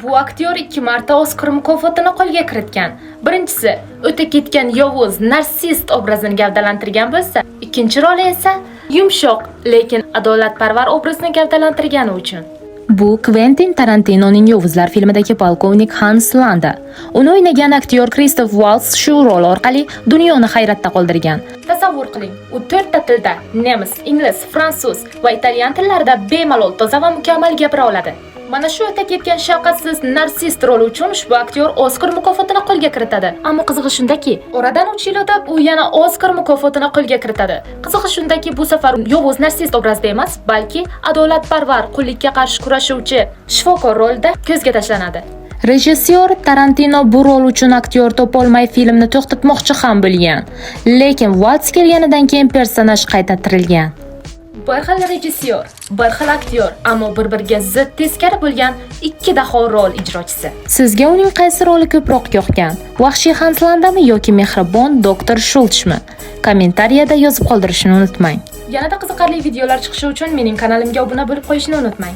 Bu aktyor ikki marta Oskar mukofotini qo'lga kiritgan. Birinchisi o'ta ketgan yovuz narsist obrazini gavdalantirgan bo'lsa, ikkinchi roli esa yumshoq, lekin adolatparvar obrazni gavdalantirgani uchun. Bu Kventin Tarantinoning Yovuzlar filmidagi polkovnik Hans Landa. Uni o'ynagan aktyor Kristof Waltz shu rol orqali dunyoni hayratda qoldirgan. Tasavvur qiling, u to'rtta tilda: nemis, ingliz, fransuz va italyan tillarida bemalol toza va mukammal gapira oladi. Mana shu o'ta ketgan shafqatsiz narsist roli uchun ushbu aktyor Oskar mukofotini qo'lga kiritadi. Ammo qizig'i shundaki, oradan 3 yil o'tib u yana Oskar mukofotini qo'lga kiritadi. Qizig'i shundaki, bu safar yovuz narsist obrazida emas, balki adolatparvar, qullikka qarshi kurashuvchi shifokor rolida ko'zga tashlanadi. Rejissyor Tarantino bu rol uchun aktyor topolmay filmni to'xtatmoqchi ham bo'lgan. Lekin Waltz kelganidan keyin personaj qayta tirilgan. Bir xil rejissyor, bir xil aktyor, ammo bir-biriga zid, teskari bo'lgan ikki daho rol ijrochisi. Sizga uning qaysi roli ko'proq yoqgan? Vahshiy Hans Landami yoki mehribon doktor Shultzmi? Kommentariyada yozib qoldirishni unutmang. Yanada qiziqarli videolar chiqishi uchun mening kanalimga obuna bo'lib qo'yishni unutmang.